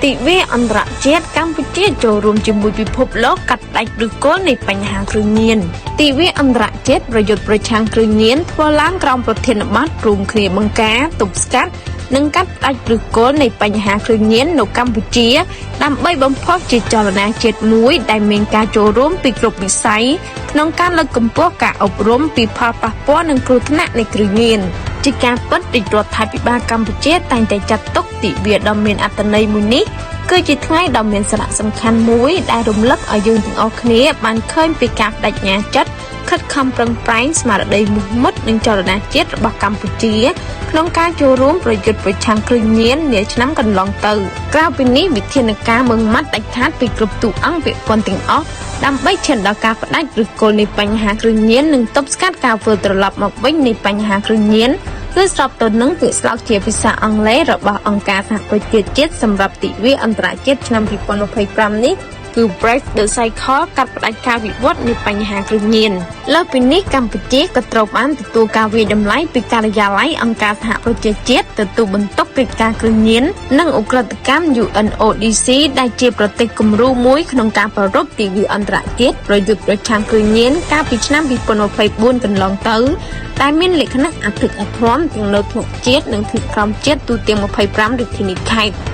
ទិវាអន្តរជាតិកម្ពុជាចូលរួមជាមួយពិភពលោកកាត់ផ្តាច់ឫសគល់នៃបញ្ហាគ្រឿងញៀនទិវាអន្តរជាតិប្រយុទ្ធប្រឆាំងគ្រឿងញៀនធ្វើឡើងក្រោមប្រធានបទរួមគ្នាបង្ការទប់ស្កាត់និងកាត់ផ្តាច់ឫសគល់នៃបញ្ហាគ្រឿងញៀននៅកម្ពុជា ដើម្បីបំផុសជាចលនាជាតិមួយដែលមានការចូលរួមពីគ្រប់វិស័យក្នុងការលើកកម្ពស់ការអប់រំពីផលប៉ះពាល់និងគ្រោះថ្នាក់នៃគ្រឿងញៀនជាការពិតរាជរដ្ឋាភិបាលកម្ពុជាតែងតែចាត់ទុកទិវាដ៏មានអត្ថន័យមួយនេះគឺជាថ្ងៃដ៏មានសារៈសំខាន់មួយដែលរំលឹកឲ្យយើងទាំងអស់គ្នាបានឃើញពីការប្តេជ្ញាចិត្តខិតខំប្រឹងប្រែងស្មារតីមោះមុតនិងចលនាជាតិរបស់កម្ពុជា ក្នុងការចូលរួមប្រយុទ្ធប្រឆាំងគ្រឿងញៀននាឆ្នាំកន្លងទៅក្រៅពីនេះវិធានការម៉ឺងម៉ាត់ដាច់ខាតពីគ្រប់តួអង្គពាក់ព័ន្ធទាំងអស់ដើម្បីឈានដល់ការផ្ដាច់ឫសគល់នៃបញ្ហាគ្រឿងញៀននិងទប់ស្កាត់ការវិលត្រឡប់មកវិញនៃបញ្ហាគ្រឿងញៀនគឺស្របទៅនឹងពាក្យស្លោកជាភាសាអង់គ្លេសរបស់អង្គការសហប្រជាជាតិសម្រាប់ទិវាអន្តរជាតិឆ្នាំ2025នេះគឺ Break the Cycle កាត់ផ្តាច់ការវិវត្តនៃបញ្ហាគ្រឿងញៀនលើសពីនេះកម្ពុជាក៏ត្រូវបានទទួលការវាយតម្លៃពីការិយាល័យអង្គការសហប្រជាជាតិទទួលបន្ទុកកិច្ចការគ្រឿងញៀននិងឧក្រិដ្ឋកម្ម UNODC ដែលជាប្រទេសគំរូមួយក្នុងការប្រារព្ធទិវាអន្តរជាតិប្រយុទ្ធប្រឆាំងគ្រឿងញៀនកាលពីឆ្នាំ2024កន្លងទៅដែលមានលក្ខណៈអធិកអធមទាំងនៅថ្នាក់ជាតិនិងថ្នាក់ក្រោមជាតិទូទាំង25រាជធានីខេត្ត។